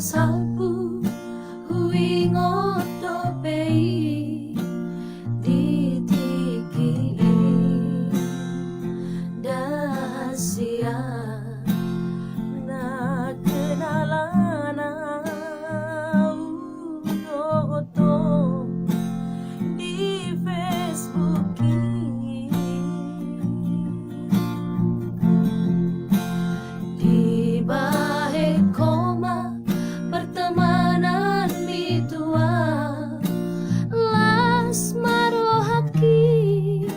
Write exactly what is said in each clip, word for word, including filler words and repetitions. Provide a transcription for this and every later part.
Salpu huingot dope i di tingki i, ndang sian na kenalan au dohot ho di Facebook i. Dibahen ho ma pertemanan mitua, las ma rohangki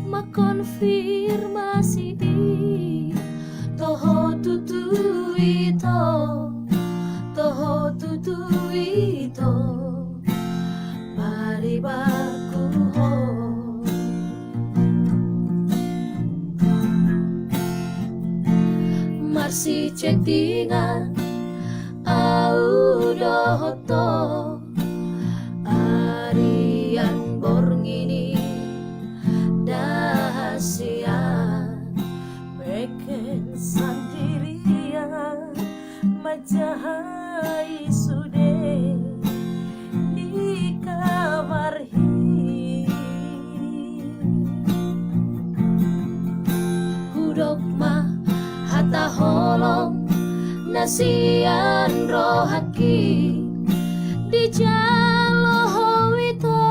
mangkonfirmasi i. Toho tutu ito, toho tutu ito, paribanku ho. Marsichattingan au dohot ho, arian borngin i ndang sian bengkel sandirian manjaha i sude di kamar hi. Hudok ma hata holong na sian rohangki, dijalo ho ito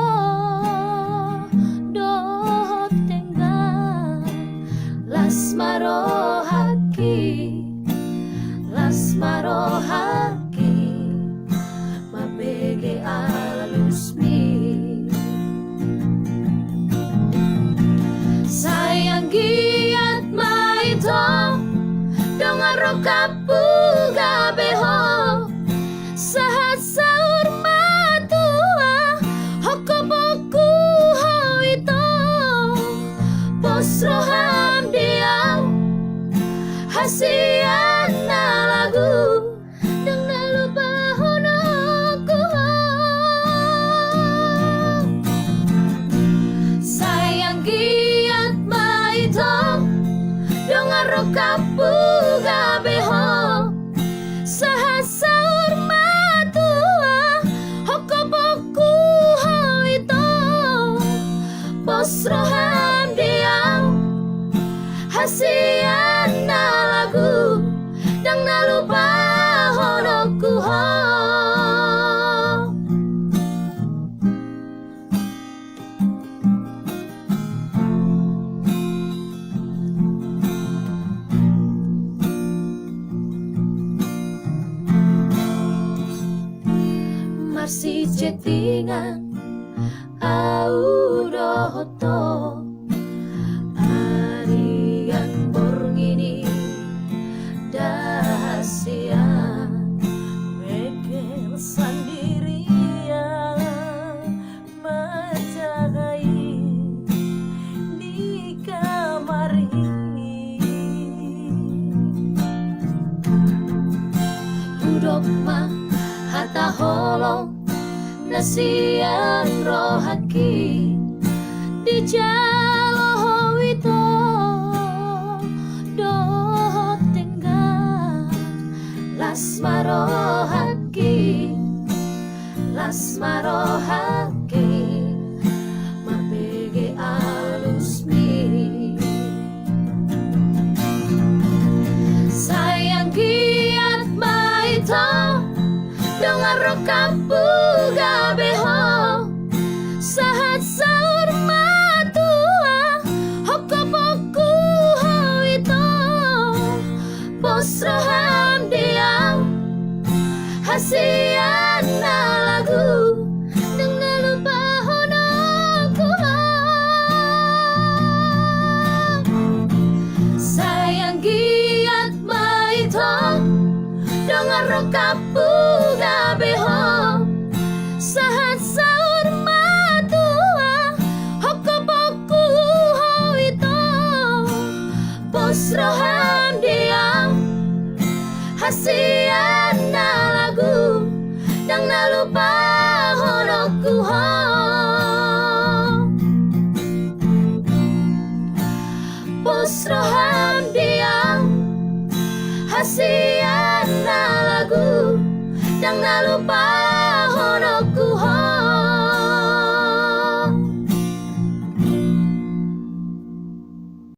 dohot denggan. Las ma rohangki, las ma rohangki mambege alusmi. Sai anggiat ma ito dongan rongkapku gabe ho, sahat saur matua hongkopongku ho ito. Pos roham di au hasian na lagu, ndang na lupahononku ho. Sai anggiat ma ito dongan rongkapku gabe ho, sahat saur matua hongkopongku ho ito. Pos roham di au hasian na lagu, ndang na lupahononku ho. Marsichattingan au dohot ho, arian borngin i ndang sian bengkel sandirian manjaha i di kamar hi. Hudok ma hata holong na sian rohangki, dijalo ho ito dohot denggan. Las ma rohangki, las ma rohangki mambege alusmi. Sai anggiat ma ito dongan rongkapku gabe ho, sahat saur matua hongkopongku ho ito. Pos roham di au hasian na lagu, ndang na lupahononku ho. Sai anggiat ma ito dongan rongkapku gabe ho, sahat saur matua hongkopongku ho ito. Pos roham di au hasian na lagu, ndang na lupahononku ho. Pos roham di au hasian na lagu, lupa.